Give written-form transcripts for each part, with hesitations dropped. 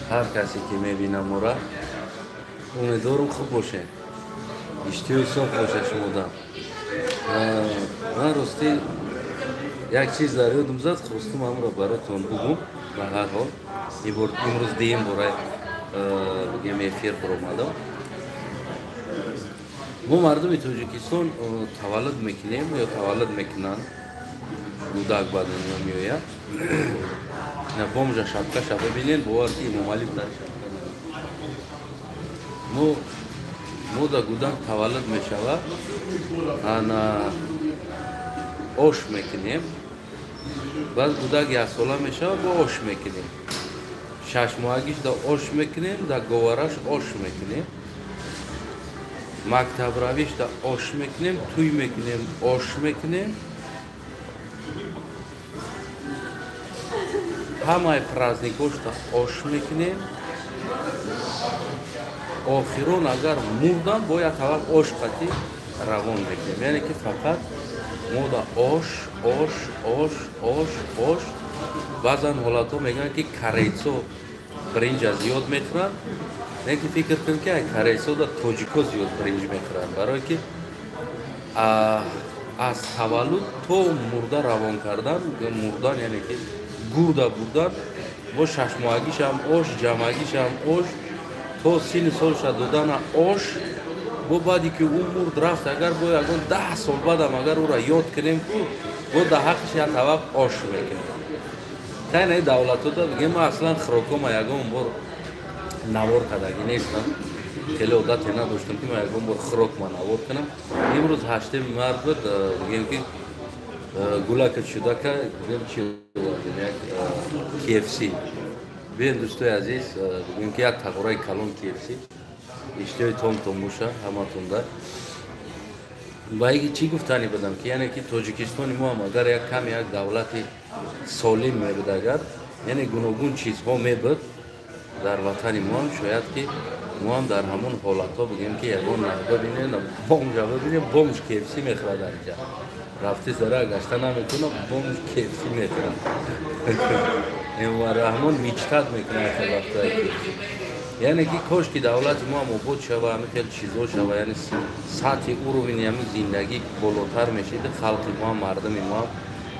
Ҳар касе ки мебинам мора, умедворам, хуб бошед, иштиҳои соф боша шумода. Ман ростӣ як чиз дар ёдам зад, хостум ҳамро баротон бугум. Ба ҳар ҳол, имрӯз дуюм бора бигем эфир баромадам. Мо, мардуми Тоҷикистон, таваллуд мекунем ё таваллуд мекунанд, кӯдак ба дунё меояд. Бомжа шапкаша бибинед, бовар ки Эмомалӣ дар шапка. Мо да кӯдак таваллуд мешавад, ана ош мекунем. Баъд кӯдак яксола мешавад, бо ош мекунем. 6 моҳагиш да ош мекунем, да говараш ош мекунем, мактабравиш да ош мекунем, тӯй мекунем, ош мекунем, ҳамаи праздникҳошда ош мекунем. Охирон агар мурдам, бояд тавақ ош қатӣ равон мекунем. Яъне ки фақат мода ош, ош, ош, ош, ош. Баъзан ҳолатҳо мегӯянд, ки корейцо бринҷа зиёд мехӯранд. Не ки фикр кун, ки корейцо да тоҷико зиёд бринҷ мехӯранд, барое ки аз таваллуд то мурда равон кардан, мурдан, яъне ки гурда бурдан, бо 6 моҳагишам ош, ҷамъагишам ош, то синни солша додана ош. Бо баъде ки ӯ мурд, рафт, агар бо ягон 10 сол баъдам агар ӯра ёд кунем, ку бо да ҳаққиш як тавақ ош мекунем. Тайнаи давлатода бигем, ма аслан хӯрокома ягон бор навор кардагӣ нестам. Хеле одате надоштам, ки ма ягон бор хӯрокма навор кунам. Имрӯз 8-ми март буд, бигем ки гулака чудака бигем, чи овардем? Як KFC. Биён, дӯстои азиз, бигем ки як тағораи калон KFC. Иштиҳои томтон боша ҳаматонда. Ба ики чӣ гуфтанӣ будам, ки яъне ки Тоҷикистони мо ҳам агар як каме як давлати солим мебуд, агар яъне гуногун чизҳо мебуд дар ватани мо ҳам, шояд ки мо ҳам дар ҳамон ҳолатҳо, бигем ки ягон бибинем, бомжа бибинем, бомж KFC мехӯрад. Дар инҷа рафти зара гашта наметавона, бомж KFC мехӯрад. Эмомалӣ Раҳмон мечтать мекунад вақтое KFC. Яъне ки кош ки давлати мо ҳам обод шава, ҳамин хел чизо шава, яъне сатҳи уровени ҳамин зиндагӣ болотар мешид. Халқи мо ҳам, мардуми мо ҳам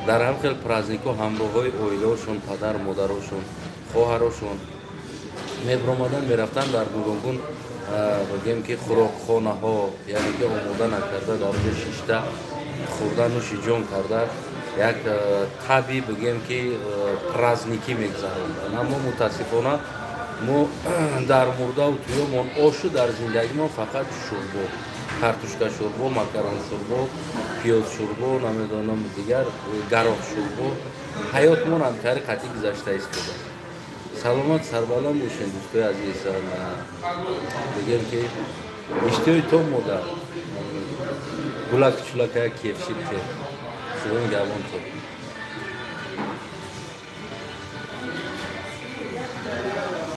дар ҳам хел праздникҳо ҳамроҳҳои оилаошон, падар модарошон, хоҳарошон мебиромаданд, мерафтанд дар гуногун, бигем ки хӯрокхонаҳо, яъне ки омода накарда, дар онҷо шишта хӯрда, нӯши ҷон карда, як таби, бигем ки праздникӣ мегузаронданд. Аммо мутаассифона мо дар мурдаву туёмон ошу, дар зиндагимон фақат шӯрбо, картошка шӯрбо, макарон шӯрбо, пиёз шӯрбо, намедонам, дигар гароҳ шӯрбо. Ҳаётмон ҳамтари қатъӣ гузашта истода. Саломат, сарбаланд бошед, дӯстои азиз. Бигем ки иштиҳои то мода гулак чулака як KFC те. Худо нигаҳбон. То